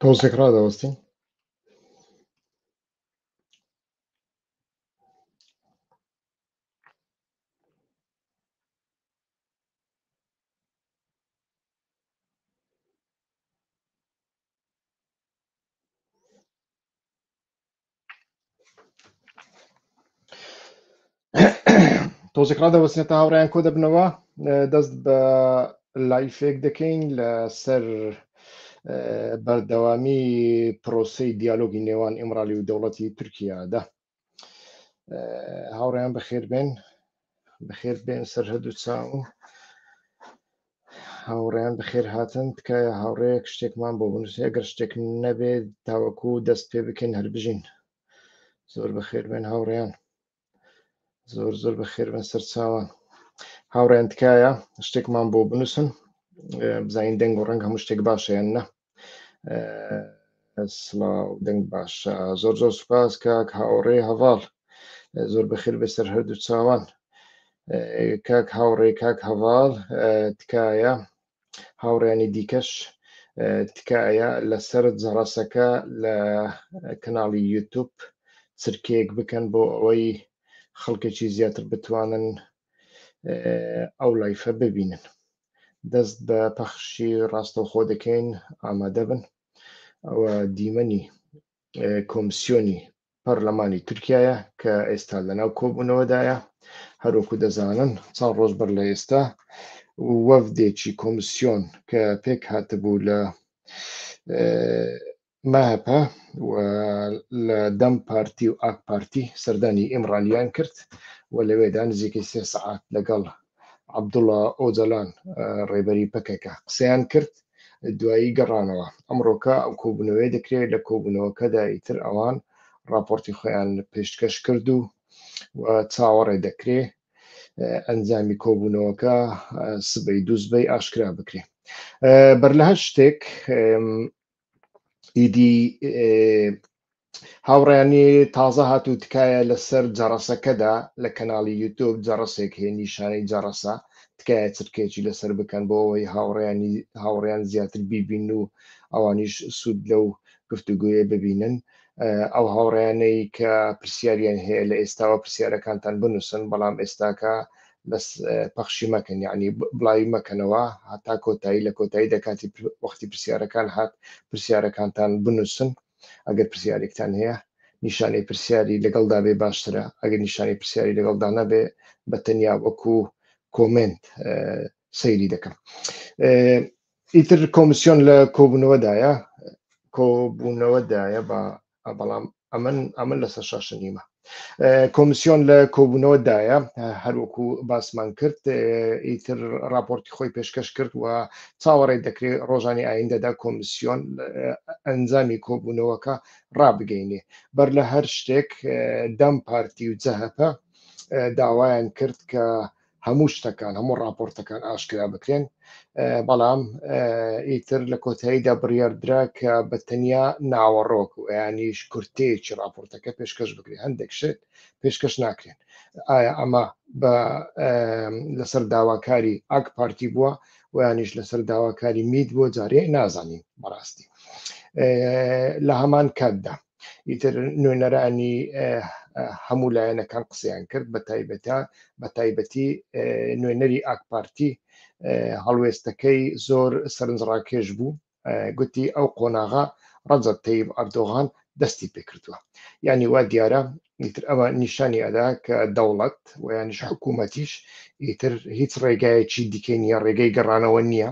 تۆزێک ڕادەوەستین. تۆزێک ڕادەوەستێت تا هاوڕێیان کۆ دەبنەوە دەست بە لایفێک دەکەین لەسەر بەردەوامی پرۆسەی دیالۆگی نێوان ئیمرالی و دەوڵەتی تورکیادا هاوڕێیان بەخێر بێن بەخێر بێن سەر هەردوو چاو هاوڕێیان بەخێر هاتن تکایە هاوڕێیەک شتێکمان بۆ بنووسێ ئەگەر شتێک نەبێت تاوەکو دەست پێ بکەین هەر بژین زۆر بەخێر بێن هاوڕێیان زۆر زۆر بەخێر بن سەرچاوان هاوڕێیان تکایە شتێکمان بۆ بنووسن بزانین دەنگ و ڕەنگ هەموو شتێک باشە یان نە سڵاو دەنگ باشە زۆر زۆر سوپاس کاک هاوڕێ هەڤاڵ زۆر بەخێر بەسەر هەردوو چاوان کاک هاوڕێ کاک هەڤاڵ تکایە هاوڕیانی دیکەش تکایە لەسەر جەڕەسەکە لە کەناڵی یوتوب چرکەیەک بکەن بۆ ئەوەی خەڵکێکی زیاتر بتوانن ئەو لایفە ببینن دەست بە پەخشی ڕاستەوخۆ دەکەین ئامادە بن ئەوە دیمەنی کۆمسیۆنی پەرلەمانی تورکایە کە ئێستا لەناو کۆبوونەوەدایە هەروەکو دەزانن چەند ڕۆژ بەر لە ئێستا وەفدێکی کۆمسیۆن کە پێک هاتبوو لە مەهەپە و لە دەم پارتی و ئاک پارتی سەردانی ئیمرالیان کرد و لەوێدا نزیکەی سێ سەعات لەگەڵ عەبدوڵا ئۆجەلان ڕێبەری پەکەکە قسەیان کرد دوایی گەڕانەوە ئەمڕۆکە ئەو کۆبوونەوەی دەکرێت لە کۆبوونەوەکەدا ئیتر ئەوان راپۆرتی خۆیان پێشکەش کرد و و چاوەڕێ دەکرێ ئەنجامی کۆبوونەوەکە سبەی دووسبەی ئاشکرا بکرێ بەر لە هەر شتێک ئیدی هاوڕیانی تازە هاتوو تکایە لەسەر جەڕەسەکەدا لە کەناڵی یوتوب جەڕەسێک هەیە نیشانەی جەڕەسە تکایە چرکێکی لەسەر بکەن بۆ ئەوەی هاوڕیانی هاوڕیان زیاتر بیبین و ئەوانیش سوود لەو گفتوگوۆیە ببینن ئەو هاوڕیانەی کە پرسیاریان هەیە لە ئێستاوە پرسیارەکانتان بنووسن بەڵام ئێستاکە بەس پەخشی مەکەن یعنی بڵاوی مەکەنەوە هەتا کۆتایی لە کۆتایی دەکاتی وەختی پرسیارەکان هات پرسیارەکانتان بنووسن ئەگەر پرسیارێکتان هەیە نیشانەی پرسیاری لەگەڵدا بێ باشترە ئەگەر نیشانەی پرسیاری لەگەڵدا نەبێ بە تەنیا وەکو comment سەیری دەکەم ئیتر کۆمیسیۆن لە کۆبوونەوەدایە کۆبوونەوەدایە بە بەڵام ئەمن ئەمن لەسەر شاشە نیمە کۆمیسیۆن لە کۆبوونەوەدایە هەروەکو باسمان کرد ئیتر راپۆرتی خۆی پێشکەش کرد و چاوەڕێ دەکرێت ڕۆژانی ئایندەدا کۆمیسیۆن ئەنجامی کۆبوونەوەکە ڕابگەینێ بەر لە هەر شتێک دەم پارتی و جەهەپە داوایان کرد کە هەموو شتەکان هەموو راپۆرتەکان ئاشکرا بکرێن بەڵام ئیتر لە کۆتاییدا بڕیاردرا کە بە تەنیا ناوەڕۆک و یانیش کورتەیەکی راپۆرتەکە پێشکەش بکرێت هەندێک شت پێشکەش ناکرێن ئایا ئەمە بە لەسەر داواکاری ئاک پارتی بووە ویانیش لەسەر داواکاری میت بۆ جارێ نازانین بەڕاستی لە هەمان کاتدا ئیتر نوێنەرانی هەموو لایەنەکان قسەیان کرد بە تایبەتە بە تایبەتی نوێنەری ئاکپارتی هەڵوێستەکەی زۆر سەرنجڕاکێش بوو گوتی ئەو قۆناغا ڕەجەب تەیب ئەردۆغان دەستی پێکردووە یعنی وا دیارە ئیتر ئەوە نیشانی ئەدا کە دەوڵەت و یانیش حکوومەتیش ئیتر هیچ ڕێگایەکی دیکەی نییە ڕێگەی گەڕانەوە نییە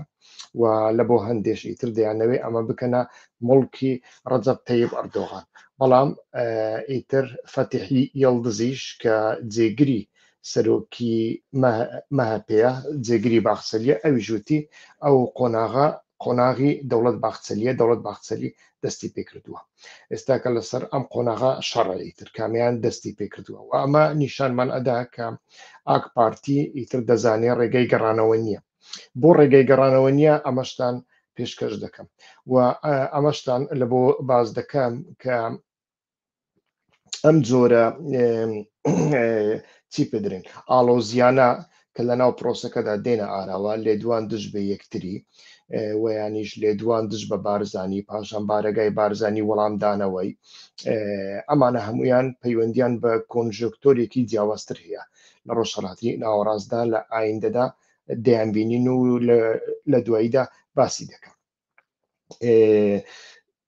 و لە بۆ هەندێش ئیتر دەیانەوێ ئەمە بکەنە مڵکی ڕەجەب تەیب ئەردۆغان بەڵام ئیتر فەتیحی یڵدزیش کە جێگری سەرۆکی مەهەپەیە جێگری باخچەلیە ئەویش وتی ئەو قۆناغە قۆناغی دەوڵەت باخچەلیە دەوڵەت باخچەلی دەستی پێکردووە ئێستاکە لەسەر ئەم قۆناغە شەڕە ئیتر کامیان دەستی پێکردووە و ئەمە نیشانمان ئەدا کە ئاک پارتی ئیتر دەزانێ ڕێگەی گەڕانەوە نییە بۆ ڕێگەی گەڕانەوە نییە ئەمەشتان پێشکەش دەکەم و ئەمەشتان لە بۆ باز دەکەم کە ئەم جۆرە چی پێدرێن ئاڵۆزیانە کە لە ناو پرۆسەکەدا دێنە ئاراوە لێدوان دژ بە یەکتری. ویانیش لێدوان دژ بە بارزانی، پاشان بارەگای بارزانی وەڵامدانەوەی، ئەمانە هەمویان پەیوەندیان بە کۆنژۆکتۆرێکی جیاوازتر هەیە لە ڕۆژهەڵاتی ناوەڕاستدا لە ئایندەدا دەیانبینین و لە دواییدا باسی دەکەم.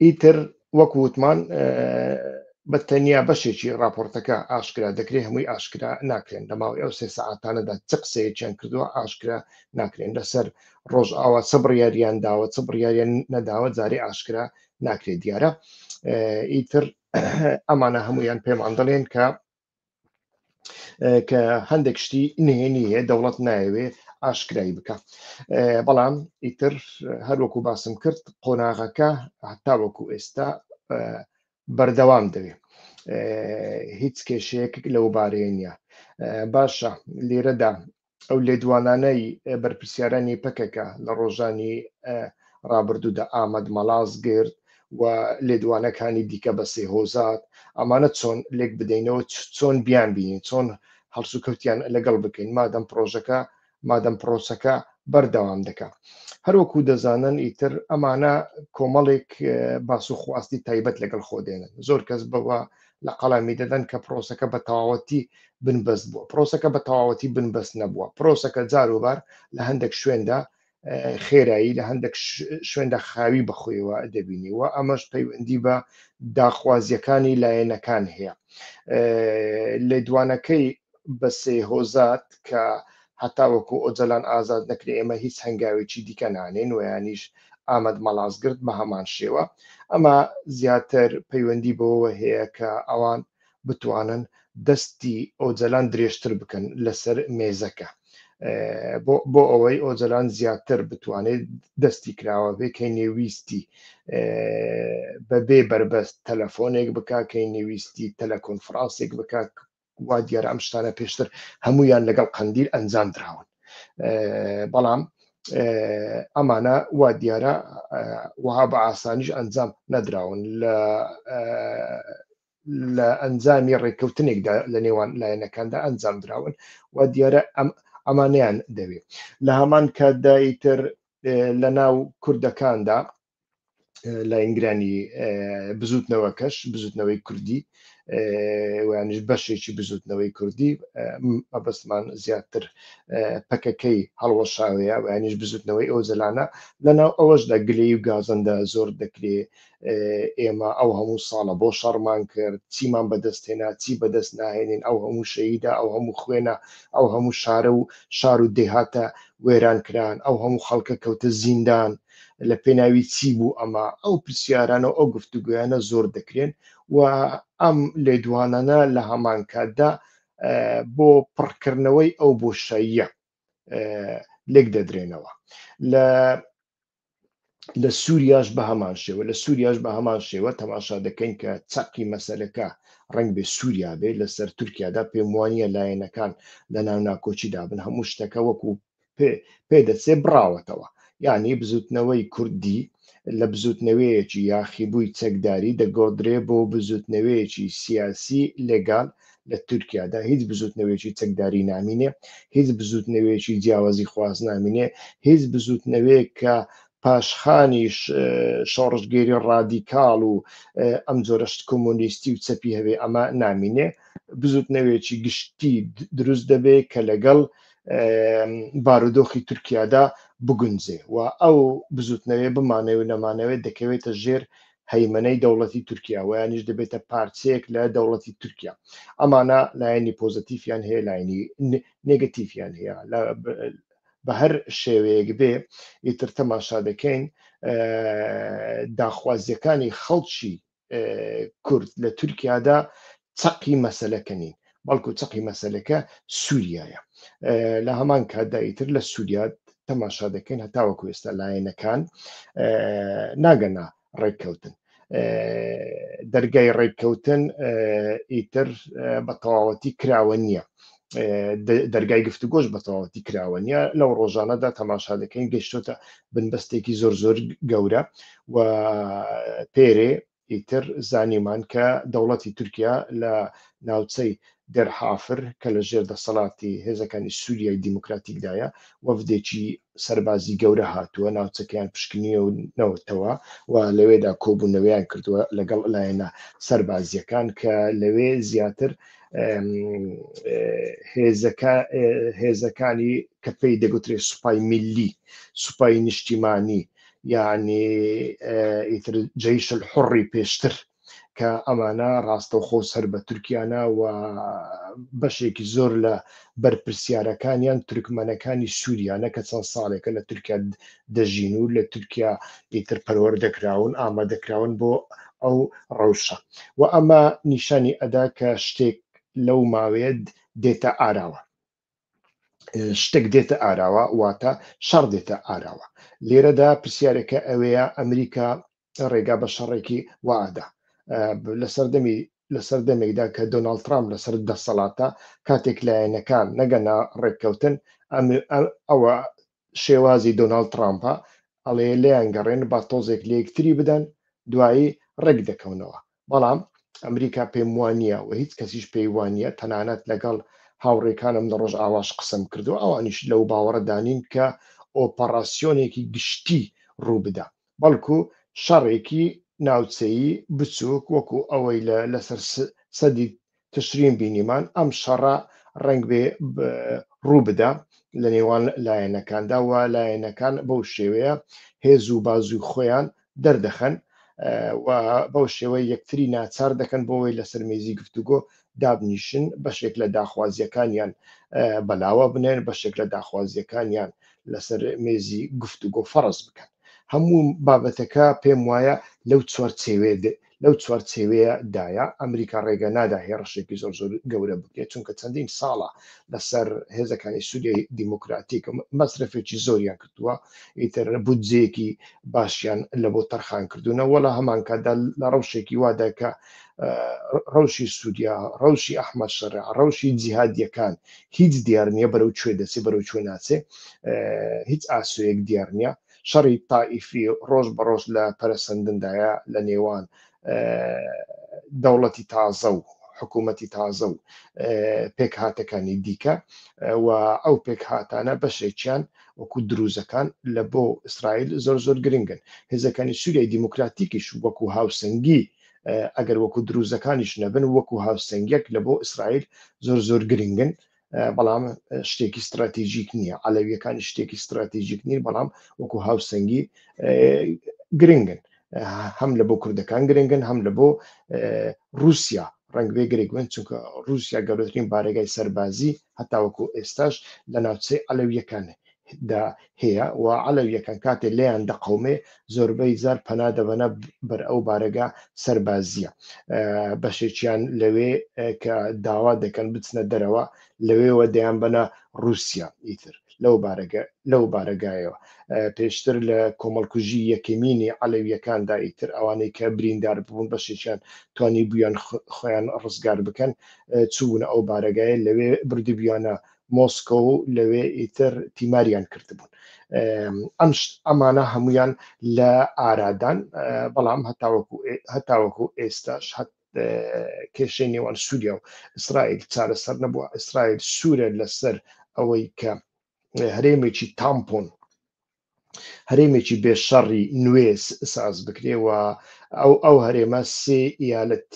ئیتر وەکو وتمان بە تەنیا بەشێکی راپۆرتەکە ئاشکرا دەکرێت، هەمووی ئاشکرا ناکرێن. لە ماوەی ئەو سێ سەعاتانەدا چ قسەیەکیان کردووە ئاشکرا ناکرێن. لەسەر ڕۆژئاوا چ بڕیاریان داوە چ بڕیاریان نەداوە جارێ ئاشکرا ناکرێت دیارە. ئیتر ئەمانە هەمویان پێمان دەڵێن کە کە هەندێک شتی نهێنی هەیە دەوڵەت نایەوێ ئاشکرای بکە. بەڵام ئیتر هەروەکو باسم کرد قۆناغەکە هەتاوەکو ئێستا بەردەوام دەوێ، هیچ کێشەیەک لەو بارەیە نییە. باشە لێرەدا ئەو لێدوانانەی بەرپرسیارانی پەکەکە لە ڕۆژانی ڕابردوودا ئامەد مەڵاز گرت و لێدوانەکانی دیکە بە سێهۆزات، ئەمانە چۆن لێک بدەینەوە، چۆن بیان بینین، چۆن هەڵسوکەوتیان لەگەڵ بکەین مادەم پرۆژەکە مادەم پرۆسەکە بەردەوام دەکا. هەروەکو دەزانن ئیتر ئەمانە کۆمەڵێک باس و خواستی تایبەت لەگەڵ خۆ دێنن. زۆر کەس بەوە لە قەڵەمی دەدەن کە پرۆسەکە بە تەواوەتی بنبەست بووە. پرۆسەکە بە تەواوەتی بنبەست نەبووە. پرۆسەکە جاروبار لە هەندێک شوێندا خێرایی، لە هەندێک شوێندا خاوی بەخۆیەوە دەبینی و ئەمەش پەیوەندی بە داخوازیەکانی لایەنەکان هەیە. لێدوانەکەی بەسێ هۆزات کە هەتاوەکو ئۆجەلان ئازاد نەکرێ ئێمە هیچ هەنگاوێکی دیکە نانێین و یانیش ئامەد مەڵازگرد بە هەمان شێوە، ئەمە زیاتر پەیوەندی بەوەوە هەیە کە ئەوان بتوانن دەستی ئۆجەلان درێژتر بکەن لەسەر مێزەکە بۆ ئەوەی ئۆجەلان زیاتر بتوانێت دەستی کراوە بێ کەی نێویستی بەبێ بەربەست تەلەفۆنێک بکا، کەی نێویستی تەلەکۆنفرانسێک بکا. وا دیارە ئەم شتانە پێشتر هەمویان لەگەڵ قەندیل ئەنجام دراون، بەڵام ئەمانە وا دیارە وەها بە ئاسانیش ئەنجام نەدراون، لە لە ئەنجامی ڕێککەوتنێکدا لە نێوان لایەنەکاندا ئەنجام دراون و دیارە ئەم ئەمانیان دەوێت. لە هەمان کاتدا ئیتر لە ناو کوردەکاندا لاینگرانی بزوتنەوەکەش، بزوتنەوەی کوردی ویانش بەشێکی بزوتنەوەی کوردی، مەبەستمان زیاتر پەکەکەی هەڵوەشاوەیە ویانیش بزوتنەوەی ئۆجەلانە، لەناو ئەوەشدا گلەیی و گازەندە زۆر دەکرێ. ئێمە ئەو هەموو ساڵە بۆ شەڕمان کرد، چیمان بەدەست هێنا، چی بەدەست ناهێنین، ئەو هەموو شەهیدە، ئەو هەموو خوێنە، ئەو هەموو شارە و شار و دێهاتە وێران کران، ئەو هەموو خەڵکە کەوتە زیندان، لە پێناوی چی بوو ئەمە؟ ئەو پرسیارانە و ئەو گفتوگۆیانە زۆر دەکرێن و ئەم لێدوانانە لە هەمان کاتدا بۆ پڕکردنەوەی ئەو بۆشاییە لێک دەدرێنەوە. لە لە سووریاش بە هەمان شێوە، لە سووریاش بە هەمان شێوە تەماشا دەکەین کە چەقی مەسەلەکە ڕەنگ بێ سووریا بێ لەسەر تورکیادا. پێم وانە لایەنەکان لە ناو ناکۆکیدا بن، هەموو شتەکە وەکو پێ پێدەچێ بڕاوەتەوە. یعنی بزوتنەوەی کوردی لە بزوتنەوەیەکی یاخیبووی چەکداری دەگۆڕدرێ بۆ بزوتنەوەیەکی سیاسی لێگال. لە تورکیادا هیچ بزوتنەوەیەکی چەکداری نامینێ، هیچ بزوتنەوەیەکی جیاوازی خواز نامینێ، هیچ بزوتنەوەیەک کە پاشخانی شۆڕشگێری ڕادیکاڵ و ئەم جۆرە شت کۆمۆنیستی و چەپی هەبێ ئەمە نامینێ. بزوتنەوەیەکی گشتی دروست دەبێ کە لەگەڵ بارودۆخی تورکیادا بگونجێ و ئەو بزوتنەوەی بمانەوێ و نەمانەوێت دەکەوێتە ژێر هەیمەنەی دەوڵەتی تورکیا ویانیش دەبێتە پارچەیەک لە دەوڵەتی تورکیا. ئەمانە لایەنی پۆزەتیفیان هەیە، لایەنی نێگەتیفیان هەیە. بە هەر شێوەیەک بێ ئیتر تەماشا دەکەین داخوازیەکانی خەڵکی کورد لە تورکیادا چەقی مەسەلەکە نین، بەڵکو چەقی مەسەلەکە سووریایە. لە هەمان کاتدا ئیتر لە سووریا تەماشا دەکەین هەتاوەکو ئێستا لایەنەکان ناگەنە ڕێککەوتن. دەرگای ڕێککەوتن ئیتر بە تەواوەتی کراوە نییە، دەرگای گفتوگۆش بە تەواوەتی کراوە نییە. لەو ڕۆژانەدا تەماشا دەکەین گەشتۆتە بنبەستێکی زۆر زۆر گەورە و پێرێ ئیتر زانیمان کە دەوڵەتی تورکیا لە ناوچەی دێرحافر کە لە ژێر دەسەڵاتی هێزەکانی سووریای دیموکراتیکدایە، وەفدێکی سەربازی گەورە هاتووە ناوچەکەیان پشکنیەوەتەوە و لەوێدا کۆبوونەوەیان کردووە لەگەڵ لایەنە سەربازیەکان کە لەوێ زیاتر هێزەکانی کە پێی دەگوترێت سوپای میللی، سوپای نیشتیمانی، یعنی ئیتر جەیش الحڕی پێشتر کە ئەمانە ڕاستەوخۆ سەر بە تورکیانە و بەشێکی زۆر لە بەرپرسیارەکانیان تورکمەنەکانی سووریانە کە چەند ساڵێکە لە تورکیا دەژین و لە تورکیا ئیتر پەروەردەکراون ئامادەکراون بۆ ئەو ڕەوشە و ئەمە نیشانی ئەدا کە شتێک لەو ماوەیە دێتە ئاراوە. شتێک دێتە ئاراوە واتە شەڕ دێتە ئاراوە لێرەدا پرسیارەکە ئەوەیە ئەمریکا ڕێگا بە شەڕێکی وائەدا لە سەردەمی لە سەردەمێکدا کە دۆناڵد ترامپ لەسەر دەسەڵاتە کاتێک لایەنەکان نەگەنە ڕێککەوتن ئەوە شێوازی دۆناڵد ترامپە ئەڵێ لێیان گەڕێن با تۆزێک لە یەکتری بدەن دوایی ڕێک دەکەونەوە بەڵام ئەمریکا پێم وانییە و هیچ کەسیش پێی وانییە تەنانەت لەگەڵ هاوڕێکانم لە ڕۆژئاواش قسەم کردووە ئەوانیش لەو باوەڕەدا نین کە ئۆپەڕاسیۆنێکی گشتی ڕووبدا بەڵکو شەڕێکی ناوچەیی بچووک وەکو ئەوەی لە لەسەر سەدی تشرین بینیمان ئەم شەڕە ڕەنگ بێ ڕوو بدا لە نێوان لایەنەکاندا و لایەنەکان بەو شێوەیە هێز و بازوی خۆیان دەردەخەن و بەو شێوەیە یەکتری ناچار دەکەن بۆ ئەوەی لەسەر مێزی گفتوگۆ دابنیشن بەشێک لە داخوازیەکانیان بەلاوە بنێن بەشێک لە داخوازیەکانیان لەسەر مێزی گفتوگۆ فەڕز بکەن هەموو بابەتەکە پێم وایە لەو چوارچێوەیە لەو چوارچێوەیە دایە، ئەمریکا ڕێگە نادا هێڕشێکی زۆر زۆر گەورە بکرێت، چونکە چەندین ساڵە لەسەر هێزەکانی سووریای دیموکراتیک مەسرەفێکی زۆریان کردووە، ئیتر بودجەیەکی باشیان لە بۆ تەرخان کردوونە، وە لە هەمان کاتدا لە ڕەوشێکی وادا کە ڕەوشی سووریا، ڕەوشی ئەحمەد شەرع، ڕەوشی جیهادییەکان هیچ دیار نییە بەرەو کوێ دەچێ بەرەو کوێ ناچێ، هیچ ئاسۆیەک دیار نییە. شەڕی تائیفی ڕۆژ بە ڕۆژ لە پەرەسەندندایە لە نێوان دەوڵەتی تازە و حکوومەتی تازە و پێکهاتەکانی دیکە و ئەو پێکهاتانە بەشێکیان وەکو دروزەکان لە بۆ ئیسرائیل زۆر زۆر گرنگن هێزەکانی سووریای دیموکراتیکیش وەکو هاوسەنگی ئەگەر وەکو دروزەکانیش نەبن وەکو هاوسەنگیەک لە بۆ ئیسرائیل زۆر زۆر گرنگن بەڵام شتێکی ستراتیژیک نییە عەلەویەکانی شتێکی ستراتیژیک نین بەڵام وەکو هاوسەنگی گرنگن هەم لە بۆ کوردەکان گرنگن هەم لە بۆ رووسیا ڕنگ بێ گرنگ بن چونکە رووسیا گەورەترین بارەگای سەربازی هەتاوەکو ئێستاش لە ناوچەی عەلەویەکان دا هەیە و عەلەویەکان کاتێ لێیان دەقەومێ زۆربەی جار پەنا دەبەنە بەر ئەو بارەگا سەربازیە بەشێکیان لەوێ کە داوا دەکەن بچنە دەرەوە لەوێوە دەیانبەنە رووسیا ئیتر لەو بارەگە لەو بارەگایەوە پێشتر لە کۆمەڵکوژی یەکەمینی عەلەویەکاندا ئیتر ئەوانەی کە بریندار بوون بەشێکیان توانی بوویان خۆیان ڕزگار بکەن چوونە ئەو بارەگایە لەوێ بردبیانە مۆسکۆ و لەوێ ئیتر تیماریان کردبوون. ئەم ئەمانە هەمویان لە ئارادان بەڵام هەتاوەکو هەتاوەکو ئێستاش هەت کێشەی نێوان سووریا و ئیسرائیل چارەسەر نەبووە ئیسرائیل سوورە لەسەر ئەوەی کە هەرێمێکی تامپۆن هەرێمێکی بێ شەڕی نوێ ساز بکرێ و ئەو ئەو هەرێمە سێ ئیالەت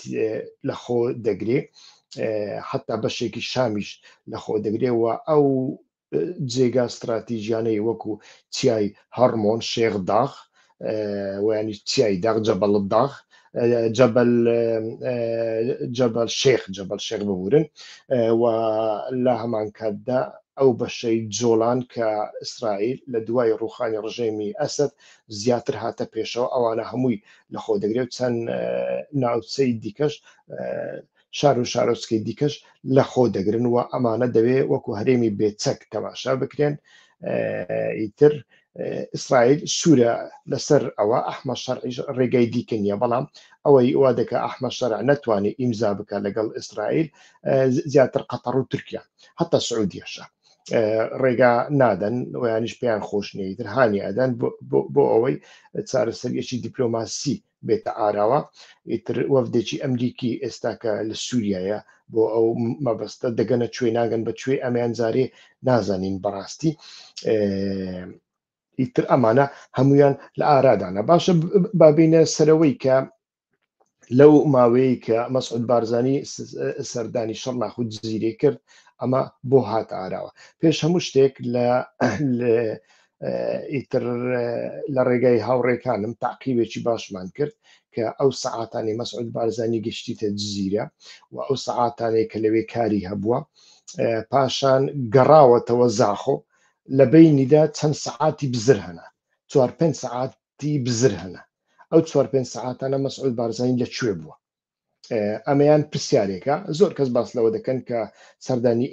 لە خۆ دەگرێ حتا بەشێکی شامیش لە خۆ دەگرێ و ئەو جێگا استراتیژیانەی وەکو چیای هەڕمۆن شێخ داغ ویانی چیای داغ جەبەڵ داغ جەبەل جەبەل شێخ جەبەل شێخ ببورن و لە هەمان کاتدا ئەو بەشەی جۆڵان کە ئیسرائیل لە دوای ڕوخانی ڕژێمی ئەسەد زیاتر هاتە پێشەوە ئەوانە هەمووی لەخۆ دەگرێت چەند ناوچەی دیکەش شار و شارۆچکەی دیکەش لە خۆ دەگرن و ئەمانە دەوێ وەکو هەرێمی بێچەک تەماشا بکرێن ئیتر ئیسرائیل سوورە لەسەر ئەوە ئەحمە شەرعیش ڕێگای دیکە نییە بەڵام ئەوەی وا دەکە ئەحمە شەرع نەتوانێت ئیمزا بکە لەگەڵ ئیسرائیل زیاتر قەتەڕ و تورکیا هەتا سعودیەشە ڕێگا نادەن ویانیش پێیان خۆش نییە ئیتر هانی ئەدەن بۆ ئەوەی چارەسەریەکی دیپلۆماسی بێتە ئاراوە. ئیتر وەفدێکی ئەمریکی ئێستاکە لە سووریایە بۆ ئەو مەبەستە، دەگەنە کوێ ناگەن بە کوێ ئەمیان جارێ نازانین بەڕاستی. ئیتر ئەمانە هەمویان لە ئارادانە. باشە بابینە سەرەوەی کە لەو ماوەیە کە مەسعود بارزانی سەردانی شەڕناخ و جززیرەی کرد ئەمە بۆ هات ئاراوە. پێش هەموو شتێک لە ئیتر لە ڕێگای هاوڕێکانم تاقیبێکی باشمان کرد کە ئەو سەعاتانی مەسعود بارزانی گەشتیتە جززیرە و ئەو سەعاتانەی کە لەوێ کاری هەبووە، پاشان گەڕاوەتەوە زاخۆ، لە بەینیدا چەند سەعاتی بزر هەنە، چوار پێنج سەعاتی بزر هەنە. ئەو چوار پێنج سەعاتانە مەسعود بارزانی لە کوێ بووە؟ ئەمەیان پرسیارێکە. زۆر کەس باس لەوە دەکەن کە سەردانی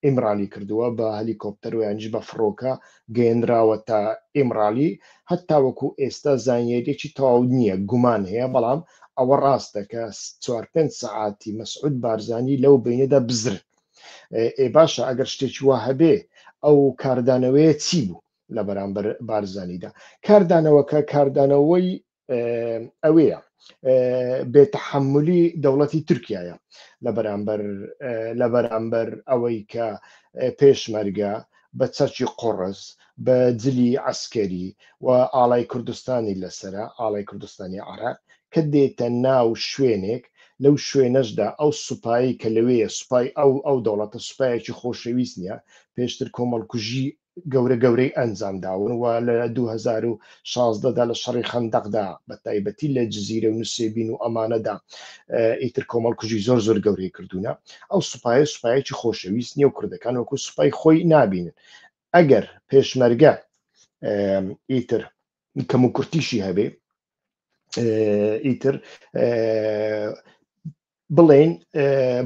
ئیمرالی کردووە بە هەلیکۆپتەر و یانیش بە فڕۆکە گەیەنراوە تا ئیمرالی. هەتا وەکو ئێستا زانیاریەکی تەواو نییە، گومان هەیە، بەڵام ئەوە ڕاستە کە چوار پێنج سەعاتی مەسعود بارزانی لەو بینەدا بزرن. ئێ باشە ئەگەر شتێکی وا هەبێ ئەو کاردانەوەیە چی بوو لە بەرامبەر بارزانیدا؟ کاردانەوەکە کاردانەوەی ئەوەیە بێتەحەمولی دەوڵەتی تورکایە لە بەرامبەر ئەوەی کە پێشمەرگە بە چەکی قوڕس، بە جلی عەسکەری و ئاڵای کوردستانی لەسەرە، ئاڵای کوردستانی عێراق، کە دێتە ناو شوێنێک، لەو شوێنەشدا ئەو سوپایەی کە لەوێیە، سوپای ئەو دەوڵەتە سوپایەکی خۆشەویست نییە، پێشتر کۆمەڵکوژی گەورە گەورەی ئەنجام داون و لە 2016 دا لە شەڕی خەندەقدا بە تایبەتی لە جزیرە و نوسێبین و ئەمانەدا ئیتر کۆمەڵکوژی زۆر زۆر گەورەی کردوونە. ئەو سوپایە سوپایەکی خۆشەویست نییە و کوردەکان وەکو سوپای خۆی نابینن. ئەگەر پێشمەرگە ئیتر کەم و کورتیشی هەبێ، ئیتر بڵێین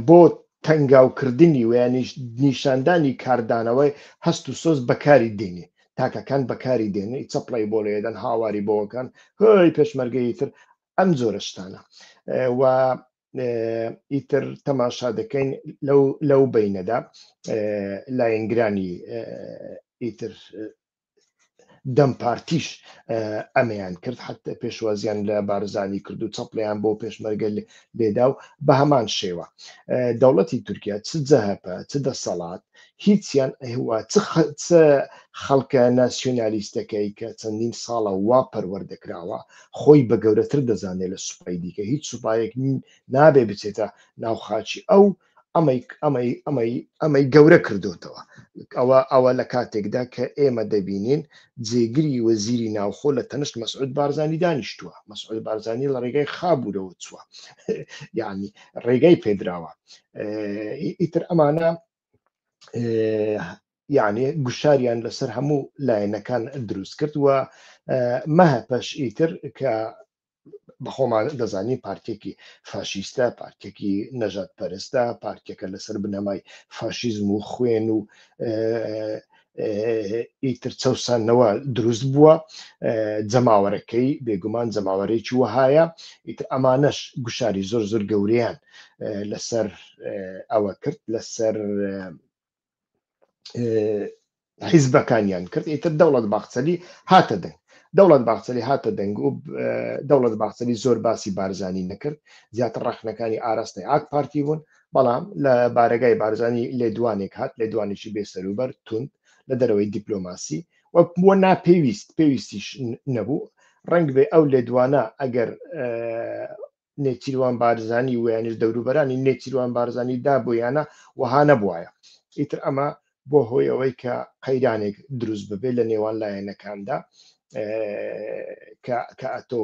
بۆ تەنگاوکردنی و یانیش نیشاندانی کاردانەوەی هەست و سۆز بەکاری دێنێ، تاکەکان بەکاری دێنێ، چەپڵەی بۆ لێدەن، هاواری بۆکەن، هەی پێشمەرگەی تر، ئەم جۆرە شتانە. و ئیتر تەماشا دەکەین لەو بینەدا لایەنگرانی ئیتر دەم پارتیش ئەمەیان کرد، حتا پێشوازیان لە بارزانی کرد و چەپڵیان بۆ پێشمەرگە لێدا و بە هەمان شێوە دەوڵەتی تورکیا، چ جەهەپە چ دەسەڵات، هیچیان ئەوە چ خەڵکە ناسیۆنالیستەکەی کە چەندین ساڵە وا پەروەردەکراوە خۆی بە گەورەتر دەزانێت لە سوپای دیکە، هیچ سوپایەک نابێ بچێتە ناو خاکی ئەو، ئەمەی ئەمەی ئەمەی ئەمەی گەورە کردوتەوە. ئەوە لە کاتێکدا کە ئێمە دەبینین جێگری وەزیری ناوخۆ لە تەنشت مەسعود بارزانی دانیشتووە، مەسعود بارزانی لە ڕێگای خابوورەوە چووە، یعنی ڕێگای پێدراوە. ئیتر ئەمانە یعنی گوشاریان لەسەر هەموو لایەنەکان دروست کرد و مەهەپەش ئیتر کە بەخۆمان دەزانین پارتێکی فاشیستە، پارتێکی نەژاد پەرستە، پارتێکە لەسەر بنەمای فاشیزم و خوێن و ئیتر چەوسانەوە دروست بووە. جەماوەرەکەی بێگومان جەماوەرێکی وەهایە. ئیتر ئەمانەش گوشاری زۆر زۆر گەورەیان لەسەر ئەوە کرد، لەسەر حیزبەکانیان کرد. ئیتر دەوڵەت باخچەلی هاتە دەنگ، دەوڵەت باخچەلی هاتە دەنگ و دەوڵەت باخچەلی زۆر باسی بارزانی نەکرد، زیاتر ڕەخنەکانی ئاراستەی ئاک پارتی بوون. بەڵام لە بارەگای بارزانی لێدوانێک هات، لێدوانێکی بێسەروبەر توند لە دەرەوەی دیپلۆماسی و بۆ ناپێویست، پێویستیش نەبوو. ڕەنگ بێ ئەو لێدوانە ئەگەر نێچیروان بارزانی و یانیش دەوروبەرانی نێچیروان بارزانی دابوویانە وەها نەبوایە. ئیتر ئەمە بۆ هۆی ئەوەی کە قەیرانێک دروست ببێت لە نێوان لایەنەکاندا، کە ئەتۆ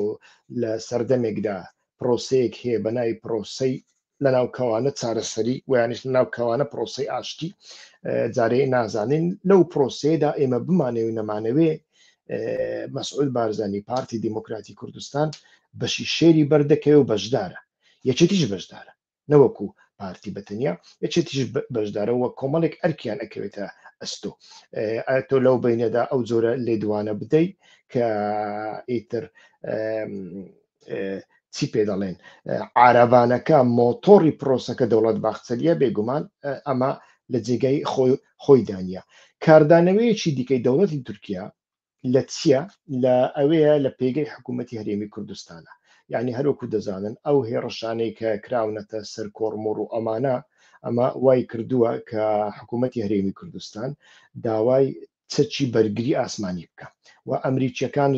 لە سەردەمێکدا پرۆسەیەک هەیە بە ناوی پرۆسەی لەناو کەوانە چارەسەری و یانیش لەناو کەوانە پرۆسەی ئاشتی، جارێ نازانین لەو پرۆسەیەدا ئێمە بمانەوێ و نەمانەوێ مەسعود بارزانی پارتی دیموکراتی کوردستان بەشی شێری بەردەکەوێ و بەشدارە، یەکێتیش بەشدارە، نەوەکو پارتی بەتەنیا، یەکێتیش بەشدارە و کۆمەڵێک ئەرکیان ئەکەوێتە ئەستۆ. تۆ لەو بینەدا ئەو جۆرە لێدوانە بدەی کە ئیتر چی پێ دەڵێن عربانەکە مۆتۆڕی پرۆسەکە دەوڵەت باخچەلیە، بێگومان ئەمە لە جێگای خۆی دانیە. کاردانەوەیەکی دیکەی دەوڵەتی تورکیا لە چییە؟ لە ئەوەیە لە پێگەی حکوومەتی هەرێمی کوردستانە. یعنی هەروەکو دەزانن ئەو هێڕشانەی کە کراونەتە سەر کۆرمۆر و ئەمانە، ئەمە وای کردووە کە حکوومەتی هەرێمی کوردستان داوای چەکی بەرگری ئاسمانی بکە و ئەمریکیەکان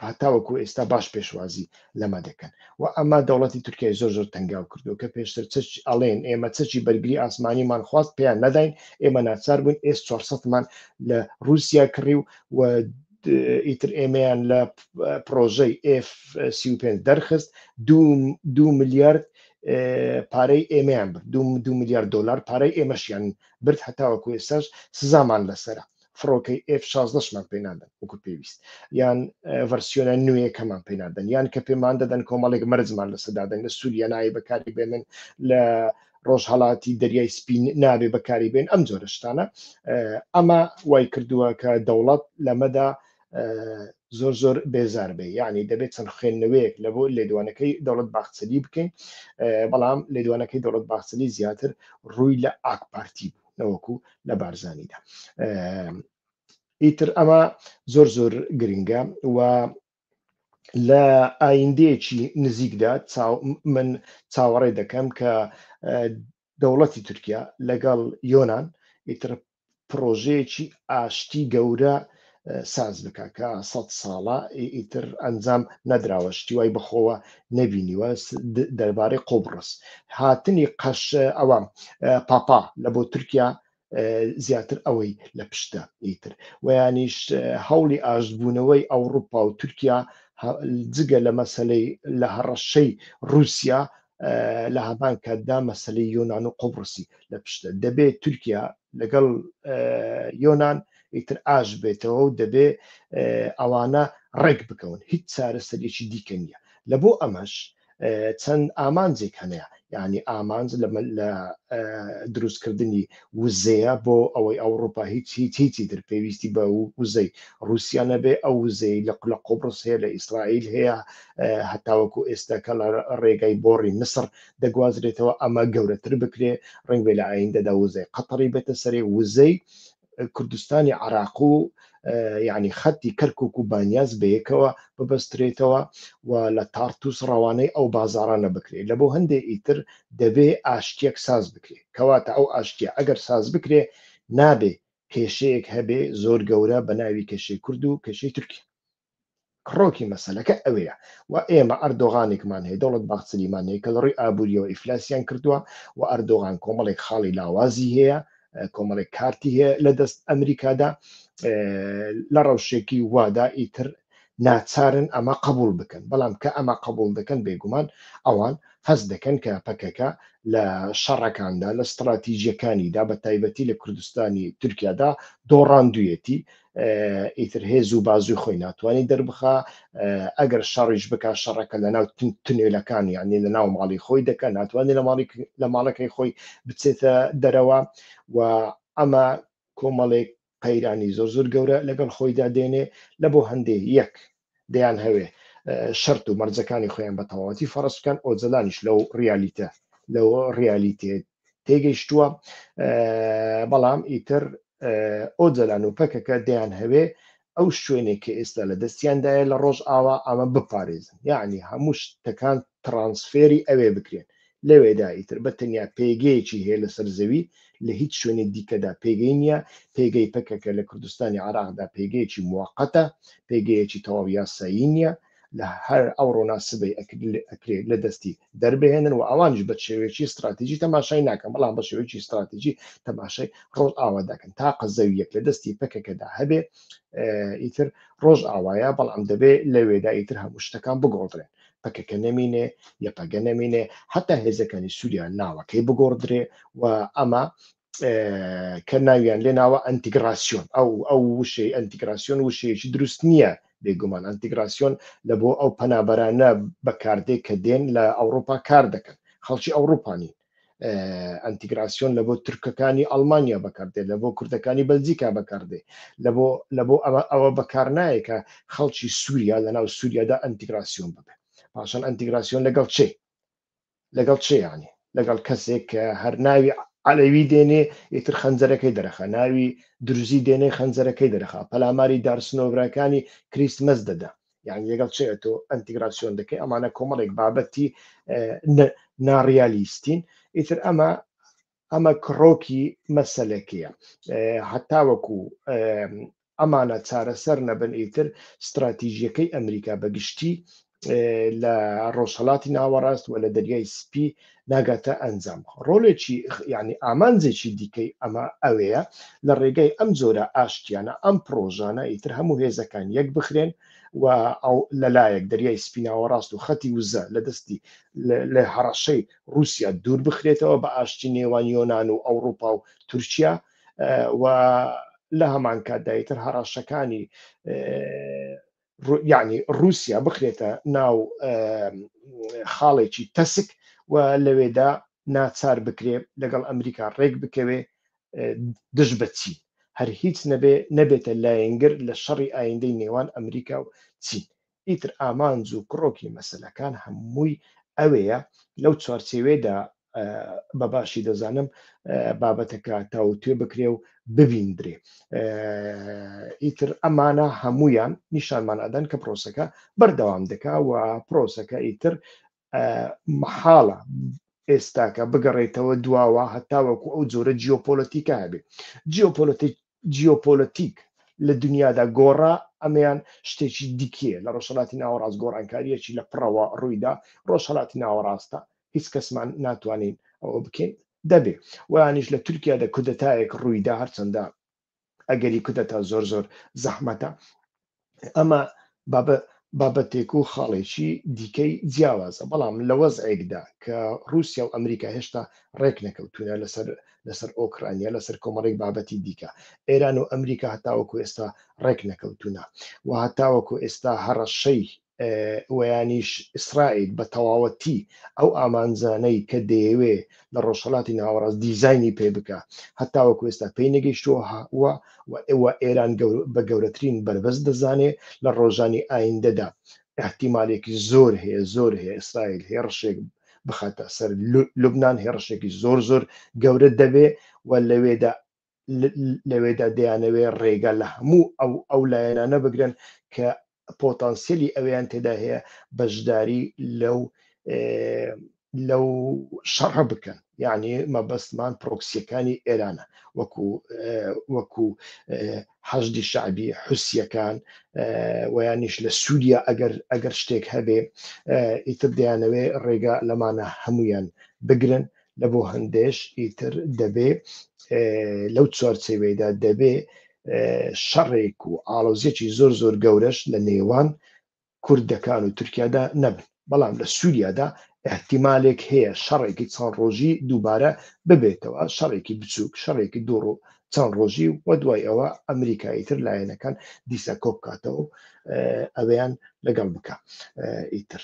هەتاوەکو ئێستا باش پێشوازی لەمە دەکەن و ئەمە دەوڵەتی تورکیای زۆر زۆر تەنگاو کردو کە پێشتر چەک ئەڵێن ئێمە چەکی بەرگری ئاسمانیمان خواست پێیان نەداین، ئێمە ناچار بووین ئێس 400مان لە رووسیا کڕی و ئیتر ئێمەیان لە پرۆژەی F35 دەرخست، دو ملیارد پارەی ئێمەیان برد، دو ملیارد دۆلار پارەی ئێمەشیان برد، هەتاوەکو ئێستاش سزامان لەسەرە، فڕۆکەی ئێف شازدەشمان پێ نادەن وەکو پێویست، یان ڤەرسیۆنە نوێیەکەمان پێ نادەن، یان کە پێمان دەدەن کۆمەڵێک مەرجمان لەسەر دادەن، لە سووریا نایە بەکاری بێنن، لە ڕۆژهەڵاتی دەریای سپی نابێ بەکاری بێن، ئەم جۆرە شتانە. ئەمە وای کردووە کە دەوڵەت لەمەدا زۆر زۆر بێزار بێ. یعنی دەبێت چەند خوێندنەوەیەک لە بۆ لێدوانەکەی دەوڵەت باخچەلی بکەین، بەڵام لێدوانەکەی دەوڵەت باخچەلی زیاتر ڕووی لە ئاک پارتی بوو نەوەکو لە بارزانیدا. ئیتر ئەمە زۆر زۆر گرنگە و لە ئایندەیەکی نزیکدا من چاوەڕێ دەکەم کە دەوڵەتی تورکیا لەگەڵ یۆناان ئیتر پرۆژەیەکی ئاشتی گەورە ساز بکە کە سە ساڵە ئیتر ئەنجام نەدراوە، شتی وای بەخۆوە نەبینیوە. دەربارەی قۆبڕس هاتنی قەش ئەوە پاپا لە بۆ تورکیا زیاتر ئەوەی لە پشتە ئیتر ویانیش هەوڵی ئاشتبوونەوەی ئەوروپا و تورکیا جگە لە مەسلەی لە هەڕەشەی رووسیا لە هەمان کاتدا مەسلەی یۆناان و قوبڕسی لە پشتە. دەبێت تورکیا لەگەڵ یۆناان ئیتر ئاش بێتەوە و دەبێ ئەوانە ڕێک بکەون، هیچ چارەسەرێکی دیکە نییە. لە بۆ ئەمەش چەند ئامانجێک هەنەیە، یعنی ئامانج لە دروستکردنی وزەیە بۆ ئەوەی ئەوروپا هیچ هیچ هیچی تر پێویستی بە وزەی رووسیا نەبێ. ئەو وزەی لە قلە قۆبرس هەیە، لە ئیسرائیل هەیە، هەتاوەکو ئێستا کە لە ڕێگای بۆڕی مسڕ دەگوازرێتەوە، ئەمە گەورەتر بکرێ. ڕنگ بێ لە ئایندەدا وزەی قەتەڕی بێتە سەرێ، وزەی کوردستانی عراق و یعنی خەتی کەرکک و بانیاز بەیەکەوە ببەسترێتەوە و لە تارتوس ڕەوانەی ئەو بازارانە بکرێت. لە بۆ هەندێ ئیتر دەبێ ئاشتیەک ساز بکرێت. کەواتە ئەو ئاشتیە ئەگەر ساز بکرێ نابێ کێشەیەک هەبێ زۆر گەورە بە ناوی کێشەی کورد و کێشەی تورکیا. کڕۆکی مەسەلەکە ئەوەیە و ئێمە ئەردۆغانێکمان هەیە، دەوڵەت باخچەلیمان هەیە کە لە ڕووی ئابووریەوە ئیفلاسیان کردووە و ئەردۆغان کۆمەڵێک خاڵی لاوازی هەیە، کۆمەڵێک کارتی هەیە لە دەست ئەمریکادا. لە ڕەوشێکی وادا ئیتر ناچارن ئەمە قبول بکەن. بەڵام کە ئەمە قبول دەکەن بێگومان ئەوان هەست دەکەن کە پەکەکە لە شەڕەکاندا، لە ستراتیژیەکانیدا، بە تایبەتی لە کوردستانی تورکیادا دۆڕاندویەتی، ئیتر هێز و بازوی خۆی ناتوانانی دەربخا. ئەگەر شەڕیش بک شەڕەکە لە ناو تونێلەکان، یعنی لە ناو ماڵی خۆی دەکە، ناتوانێت لە ماڵی لە ماڵەکەی خۆی بچێتە دەرەوە و ئەمە کۆمەڵێک قەیرانی زۆر زۆر گەورە لەگەڵ خۆیدا دێنێ. لە بۆ هەندێ یەک دەیان هەوێ شەرت و مەرجەکانی خۆیان بە تەواوەتی فەرز بکەن. ئۆجەلانیش لەو ڕیالیتە لەو ڕیالیتێ تێگەیشتووە، بەڵام ئیتر ئۆجەلان و پەکەکە دەیان هەوێ ئەو شوێنێک کە ئێستا لە دەستیاندایە لە ڕۆژ ئاوا ئەمە بپارێزن، یعنی هەموو شتەکان ترانسفێری ئەوێ بکرێن. لەوێدا ئیتر بە تەنیا پێگەیەکی هەیە لەسەر زەوی، لە هیچ شوێنی دیکەدا پێگەی نییە. پێگەی پەکەکە لە کوردستانی عراقدا پێگەیەکی موقتە، پێگەیەکی تەواو یاسایی نییە، لە هەر ئەوڕۆ ناسبەی ئەکرێ لە دەستی دەربهێنن و ئەوانیش بە شێوەیەکی استراتیژی تەماشای ناکەن، بەڵام بە شێوەیەکی استراتیژی تەماشای ڕۆژ ئاوا دەکەن. تاقە زەویەک لە دەستی پەکەکەدا هەبێ ئیتر ڕۆژ ئاوایە، بەڵام دەبێ لەوێدا ئیتر هەموو شتەکان بگۆڕدرێن، پەکەکە نەمینێ، یەپەگە نەمینێ، حتا هێزەکانی سووریا ناوەکەی بگۆڕدرێ و ئەمە کە ناویان لێ ناوە ئەنتیگراسیۆن. ئەو وشەی ئەنتیگراسیۆن وشەیەکی دروست نییە. بێگومان ئەنتیگراسیۆن لە بۆ ئەو پەنابەرانە بەکاردێ کە دێن لە ئەوروپا کار دەکەن، خەڵکی ئەوروپا نین. ئەنتیگراسیۆن لە بۆ تورکەکانی ئەڵمانیا بەکاردێ، لە بۆ کوردەکانی بەلجیکا بەکاردێ، لە بۆ ئەوە بەکار نایە کە خەڵکی سووریا لە ناو سووریادا ئەنتیگراسیۆن ببێ. پاشان ئەنتیگراسیۆن لەگەڵ چێ؟ لەگەڵ چێ؟ یعنی لەگەڵ کەسێک کە هەر ناوی عەلەوی دێنێ ئیتر خەنجەرەکەی دەرەخا، ناوی درزی دێنێ خەنجەرەکەی دەرەخا، پەلاماری دارسنۆڤراکانی کریسمەس دەدا. یان لەگەڵ چێ تۆ ئەنتیگراسیۆن دەکەی؟ ئەمانە کۆمەڵێک بابەتی ناڕیالیستین. ئیتر ئەمە ئەمە کڕۆکی مەسەلەکەیە. هەتاوەکو ئەمانە چارەسەر نەبن ئیتر ستراتیژیەکەی ئەمریکا بە گشتی لە ڕۆژهەڵاتی ناوەڕاست و لە دەریای سپی ناگاتە ئەنجام. ڕۆلێکی یعنی ئامانجێکی دیکەی ئەمە ئەوەیە لە ڕێگەی ئەم جۆرە ئاشتیانە، ئەم پرۆژانە، ئیتر هەموو هێزەکان یەک بخرێن و ئەو لەلایەک دەریای سپی ناوەڕاست و خەتی وزە لە دەستی لە هەڕەشەی ڕووسیا دوور بخرێتەوە بە ئاشتی نێوان یۆناان و ئەوروپا و تورکیا و لە هەمان کاتدا ئیتر هەڕەشەکانی یعنی رووسیا بخرێتە ناو خاڵێکی تەسک و لەوێدا ناچار بکرێ لەگەڵ ئەمریکا ڕێک بکەوێ دژ بە چین، هەر هیچ نەبێ نەبێتە لایەنگر لە شەڕی ئایندەی نێوان ئەمریکا و چین. ئیتر ئامانج و کڕۆکی مەسەلەکان هەمووی ئەوێیە، لەو چوارچێوەیەدا بە باشی دەزانم بابەتەکە تاوتوێ بکرێ و ببیندرێ. ئیتر ئەمانە هەمویان نیشانمان ئەدەن کە پرۆسەکە بەردەوام دەکا و پرۆسەکە ئیتر مەحاڵە ئێستاکە بگەڕێتەوە دواوە هەتاوەکو ئەو جۆرە جیۆپۆلەتیکە هەبێ. جیۆپۆلەتیک جیۆپۆلەتیک لە دنیادا گۆڕا، ئەمەیان شتێکی دیکەیە. لە ڕۆژهەڵاتی ناوەڕاست گۆڕانکارییەکی لە پڕەوە ڕوویدا، ڕۆژهەڵاتی ناوەڕاستە، هیچ کەسمان ناتوانین ئەوە بکەین، دەبێ ویانیش لە تورکیادا کودەتایەک ڕوویدا، هەرچەندە ئەگەری کودەتا زۆر زۆر زەحمەتە. ئەمە بابە بابەتێک و خاڵێکی دیکەی جیاوازە، بەڵام لە وەزعێکدا کە رووسیا و ئەمریکا هێشتا ڕێک نەکەوتونە لەسەر لەسەر ئۆکرانیا، لەسەر کۆمەڵێک بابەتی دیکە، ئێران و ئەمریکا هەتاوەکو ئێستا ڕێک نەکەوتونە و هەتاوەکو ئێستا هەڕەشەی ویانیش ئیسرائیل بە تەواوەتی ئەو ئامانجانەی کە دەیەوێ لە ڕۆژهەڵاتی ناوەڕاست دیزاینی پێ بکە هەتاوەکو ئێستا پێی نەگەیشتووە و ئێوە ئێران بە گەورەترین بەربەست دەزانێ. لە ڕۆژانی ئایندەدا ئیحتیمالێکی زۆر هەیە زۆر هەیە ئیسرائیل هێڕشێک بخاتە سەر لوبناان، هێڕشێکی زۆر زۆر گەورە دەبێ و لەوێدا لەوێدا دەیانەوێ ڕێگا لە هەموو ئەو ئەو لایەنانە بگرن کە پۆتانسیلی ئەویان تێدا هەیە بەشداری لەو لەو شەڕە بکەن، یعنی مەبەستمان پرۆکسیەکانی ئێرانە وەکو وەکو حەشدی شعبی، حوسیەکان، ویانیش لە سووریا ئەگەر ئەگەر شتێک هەبێ ئیتر دەیانەوێ ڕێگا لەمانە هەمویان بگرن. لە بۆ هەندێش ئیتر دەبێ لەو چوارچێوەیەدا دەبێ شەڕێک و ئاڵۆزیەکی زۆر زۆر گەورەش لە نێوان کوردەکان و تورکیادا نەبن، بەڵام لە سووریادا احتیمالێک هەیە شەڕێکی چەند ڕۆژی دووبارە ببێتەوە، شەڕێکی بچووک، شەڕێکی دوو چەند ڕۆژی و دوای ئەوە ئەمریکا ئیتر لایەنەکان دیسە کۆ بکاتەوە و ئەویان لەگەڵ بکە ئیتر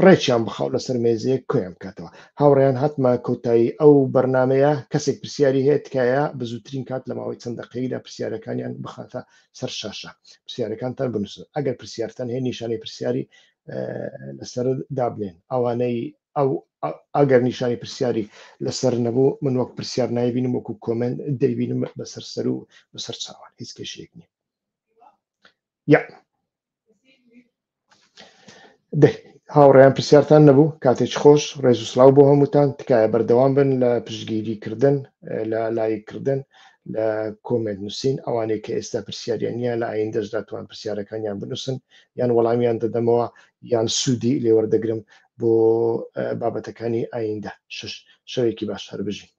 ڕێکیان بخاو لەسەر مێزێک کۆیان بکاتەوە. هاوڕێیان هاتمە کۆتایی ئەو بەرنامەیە، کەسێک پرسیاری هەیە تکایە بە زووترین کات لە ماوەی چەند دەقەیەکدا پرسیارەکانیان بخاتە سەر شاشە. پرسیارەکانتان بنووسن، ئەگەر پرسیارتان هەیە نیشانەی پرسیاری لەسەر دابنێن. ئەوانەی ئەو ئەگەر نیشانی پرسیاری لەسەر نەبوو من وەک پرسیار نایبینم، وەکو comment دەیبینم، بەسەر سەر و بەسەر چاوان، هیچ کێشەیەک نییە. یا دەی هاوڕێیان پرسیارتان نەبوو، کاتێکی خۆش، ڕێز و سلااو بۆ هەمووتان. تکایە بەردەوام بن لە پشتگیری کردن، لە لایک کردن، لە comment نووسین. ئەوانەی کە ئێستا پرسیاریان نییە لە ئایندەشدا توان پرسیارەکانیان بنووسن، یان وەڵامیان دەدەمەوە یان سوودی لێوەردەگرم بۆ بابەتەکانی ئایندە. شەوێکی باش، هەر بژین.